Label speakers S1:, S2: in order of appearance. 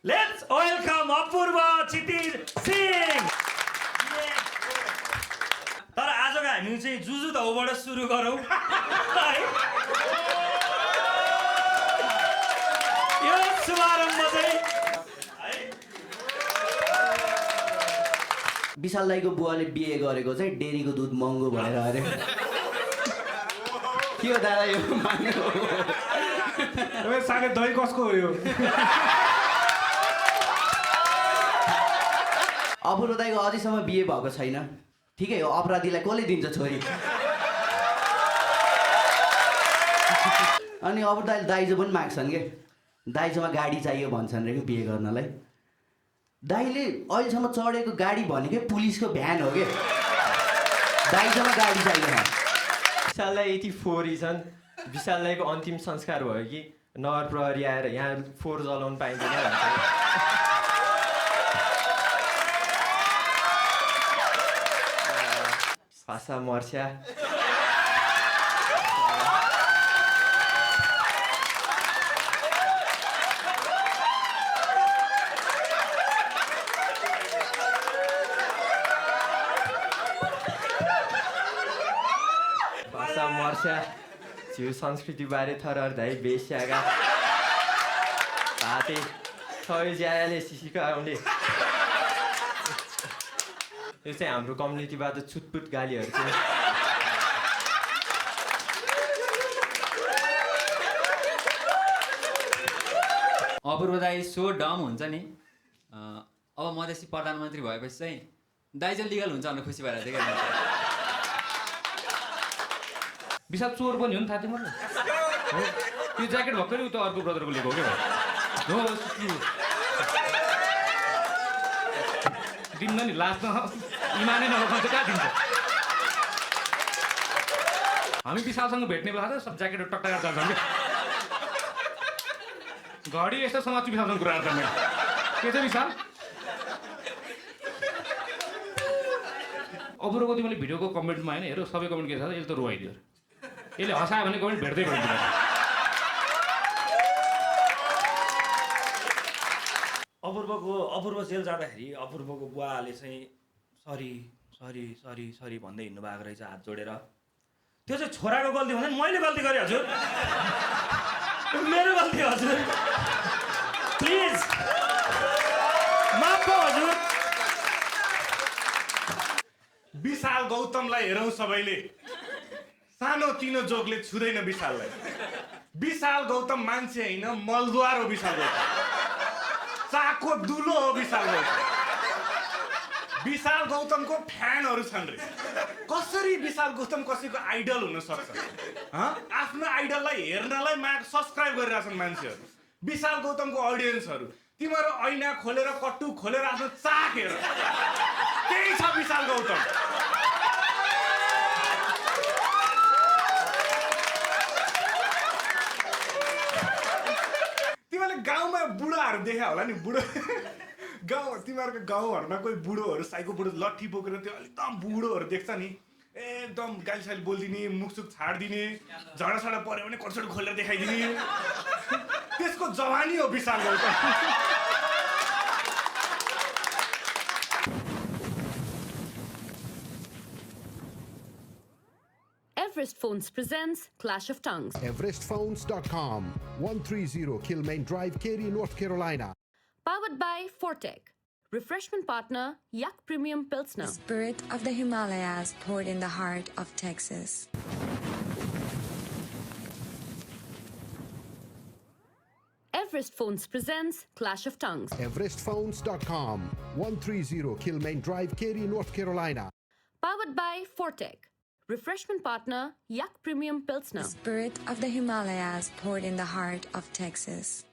S1: Let's welcome Apurva Chitir Singh. तर आजको हामी चाहिँ जुजु धाउबाट सुरु गरौँ है यो शुभारम्भ चाहिँ
S2: विशाल दाइको बुवाले बिहे गरेको चाहिँ डेरीको दुध महँगो भएर अरे के हो दादा यो मान्नु
S3: ओए सागे दही कसको हो यो
S2: अपूर्व दाइको अझैसम्म बिहे भएको छैन ठिकै हो अपराधीलाई कसले दिन्छ छोरी अनि अब दाइजो पनि माग्छन् के दाइजोमा गाडी चाहियो भन्छन् रे के बिहे गर्नलाई दाइले अहिलेसम्म चढेको गाडी भनेकै पुलिसको भ्यान हो के दाइजोमा गाडी चाहियो
S4: विशाललाई यति फोहोरी छन् विशाललाईको अन्तिम संस्कार भयो कि नगर प्रहरी आएर यहाँ फोहोर जलाउनु पाइँदैन भन्छ भाषा मर्स्या भाषा मर्स्या जिउ संस्कृतिबारे थरहर्दै बेस्यागा भाते सबै ज्यायाले सिकाउने यो चाहिँ हाम्रो कम्युनिटीबाट छुटपुट गालीहरू चाहिँ
S5: अपूर्व दाई सो डम हुन्छ नि अब मधेसी प्रधानमन्त्री भएपछि चाहिँ दाइ चाहिँ लिगल हुन्छ भनेर खुसी भएर थियो क्या
S3: विशाल चोर पनि हो नि थाहा थियो मलाई यो ज्याकेट भर्खरै उता अर्को ब्रदरको लिएको हो क्या हो दिन्न नि लास्टमा इमानै नभएको कहाँ दिन्छ हामी विशालसँग भेट्ने बेला त सब ज्याकेट टक्का जान्छौँ क्या घडी यस्तो समाज विशालसँग कुरा गर्छन् के छ विशाल अपूर्वको तिमीले भिडियोको कमेन्टमा होइन हेर सबै कमेन्ट के छ यसले त रुवाइदियो यसले हँसायो भने कमेन्ट भेट्दै भेट्दैन
S1: अपूर्व जेल जाँदाखेरि अपूर्वको बुवाले चाहिँ सरी सरी सरी सरी भन्दै हिँड्नु भएको रहेछ हात जोडेर त्यो चाहिँ छोराको गल्ती भन्दा मैले गल्ती गरेँ हजुर मेरो गल्ती हजुर प्लिज माफ हजुर
S3: विशाल गौतमलाई हेरौँ सबैले सानो तिनो जोगले छुँदैन विशाललाई विशाल गौतम मान्छे होइन मलद्वार हो विशाल गौतम चाको दुलो हो विशाल गौतम विशाल गौतमको फ्यानहरू छन् रे कसरी विशाल गौतम कसैको आइडल हुन सक्छ आफ्नो आइडललाई हेर्नलाई सब्सक्राइब गरिरहेछन् मान्छेहरू विशाल गौतमको अडियन्सहरू तिमीहरू ऐना खोलेर कट्टु खोलेर आफ्नो चाक हेर त्यही छ विशाल गौतम गाउँमा बुढाहरू देखा होला नि बुढो तिमीहरूको गाउँहरूमा कोही बुढोहरू साइको बुढो लट्ठी बोकेर त्यो एकदम बुढोहरू देख्छ नि एकदम गालीसाली बोलिदिने मुखसुख छाडिदिने झडासडा पऱ्यो भने कटसट खोलेर देखाइदिने त्यसको जवानी हो विशाल Gautam
S6: Everest Phones presents Clash of Tongues.
S7: EverestPhones.com, 130 Kilmaine Drive, Cary, North Carolina.
S6: Powered by Fortec. Refreshment partner, Yak Premium Pilsner.
S8: The spirit of the Himalayas poured in the heart of Texas.
S6: Everest Phones presents Clash of Tongues.
S7: EverestPhones.com, 130 Kilmaine Drive, Cary, North Carolina.
S6: Powered by Fortec. Refreshment partner, Yak Premium Pilsner.
S8: The spirit of the Himalayas poured in the heart of Texas.